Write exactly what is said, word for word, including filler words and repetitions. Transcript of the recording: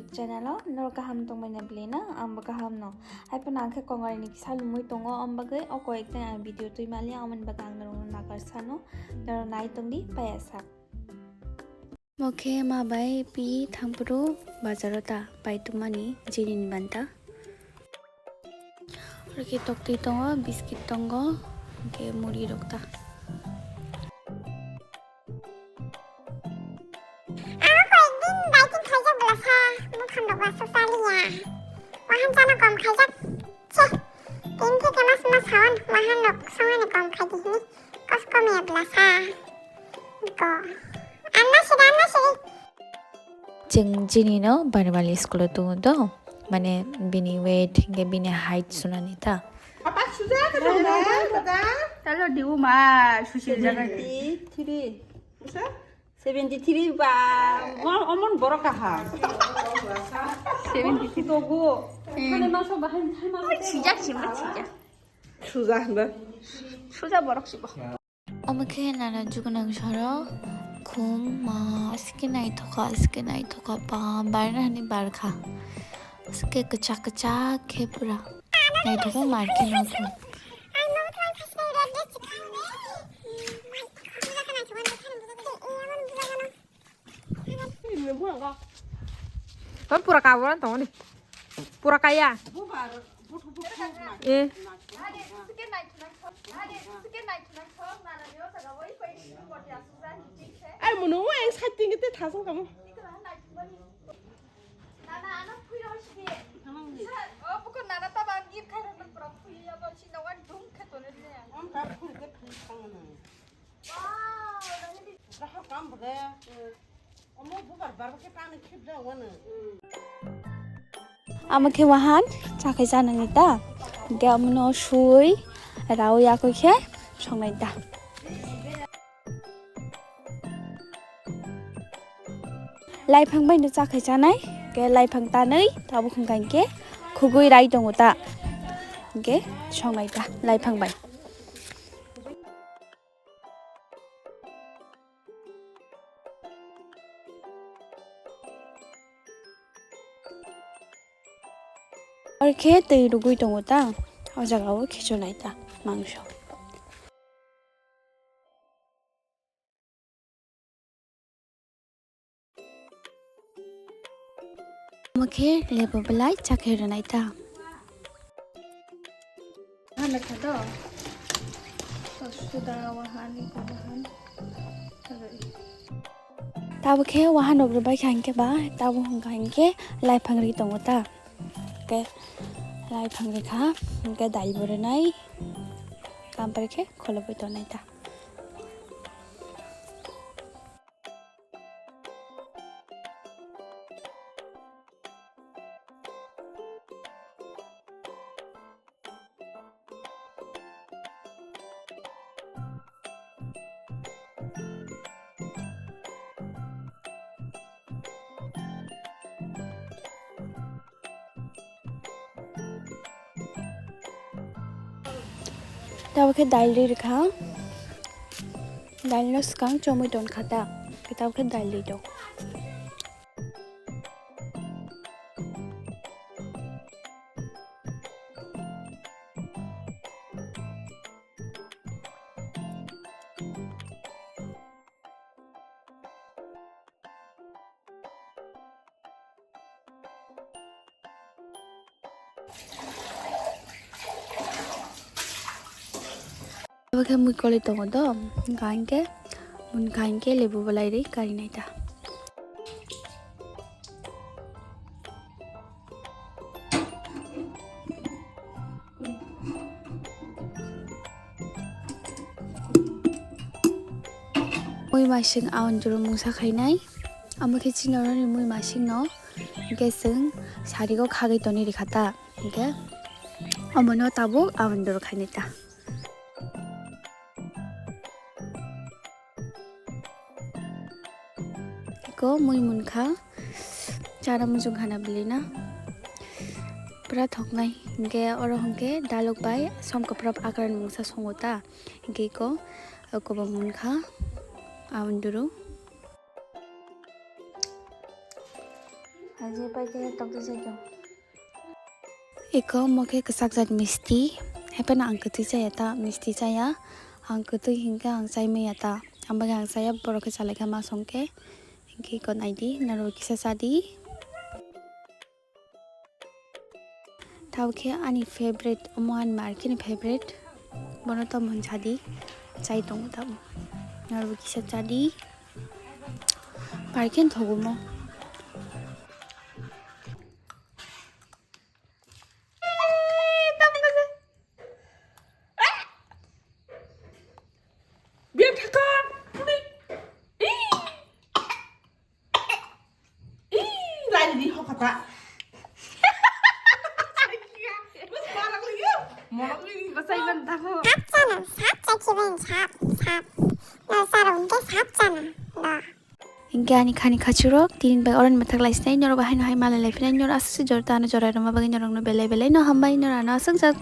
Channel o norok kaham tongmani bwlwi no, ang bo kaham no. Hai phano ang khe kongrai ni kisa lumui tongo, om bagwi o koyek jani ang video twi mali, amoni bagwi ang norok no nagar sano, norok nai tongdi paya sak. Mo khe ma bai pi thangphuru bazar o ta pai tongmani jini ni banta. Oro khe toktwi tongo, biscuit tongo, hwnkhe muri rok ta. Ang koyekdin dieting khaijak bwlasa, buphang rok wasu chaliya. Wahan chana kom khaijak. Che, tini theke mas mas sawan, wahan rok songani kom khaidi hini. Kos kom ya bwlasa. Go. Anna sida, anna sidi. Chwng jini no Banibali school o tongo do, mane bini weight hwnkhe bini height sunani ta. Apa suja ka dong na, suja. Talo diu ma susi jaga. Seventy three. Busa? Seventy three ba, mo-, omon borok kaha. Seventy three. Togo. Hmm. Kane maso bahai thai ma. Sijak simba sijak. Suja handa. Suja borok sibo. Omo khe nana jugunang soro khum ma aske naithoka, aske naithoka ba barna hani barkha. Aske kwchak kwchak khe pura. Naithoka mar khe no khum. Pura kaboran tongoni. Pura kaya. Eh. Ai munu wa ang side tingte thasang kamu. Amo khe wahan chakhai chanani ta, hingke amono sui raui yakoi khe songnai ta. Laiphang bai no chakhai chanai, hingke laiphang tanwi tabuk hingka hingke khugui rai tongo ta, hingke songnai ta laiphang bai. Oro khe twi rwgwi tongo ta, o jaga o khichunai ta mangso. Omo khe lebu belai chakhe rwnai ta. Hana kha to. To suda wahan, ko wahan. Tabo khe wahan rok rwbai kha hinkhe ba, tabo hwnkha hinkhe laiphang ri tongo ta. Hinkhe laiphang ri kha, hinkhe dai bo rwnai. Kampar khe kholobwi tongnai ta. Tabuk khe dal ri rwkha, dal no swkang chomwi tonkha ta, tabuk khe dal ri tong. Abo khe mui kwlwi tongo do, hwnkha hinkhe mui kha hinkhe lebu belai ri karinai ta. Mui masing aondro mungsa khainai, amo khe chini oroni mui masing no hinkhe chwng sarigo khagwi tonwi rikha ta, hinkhe omono tabuk aondro khainai ta. Eko mui munkha, chana muchung khana bwlwi na pura thoknai. Hinkhe oro hinkhe dalok bai som kwprap akran mungsa songo ta. Hinkhe eko, eko bo munkha, aondro. Aji pai khe tokti sai tong. Iko omo khe kwchak jat misti. Hapheno ang kwtwi chaya ta, misti chaya. Ang kwtwi hinkhe ang chai maya ta. Ang bagwi ang chaya, borok khe chalaikha ma songkhe. Hinkhe iko naidi, norok kisa chadi. Tabo khe ani favorite, omo ani markini favorite. Bono tamo hwn chadi, chai tongo tamo. Norok kisa chadi. Markin thogo mo. Biang thaka. Ih. Ih, lari di hokata. Mas parang lagi. Morok ini. Basai ban tako. Sap chana, sap chaki ben, sap, sap. No sarong ke sap chana. No. Hinkhe ani khani khachurok tinin bai oroni mathak laisinai, norok bahai no hai malai laiphinai, norok aswk se jora tano jorai rwma bagwi norokno belai belai no hambai, norok ano aswk jak.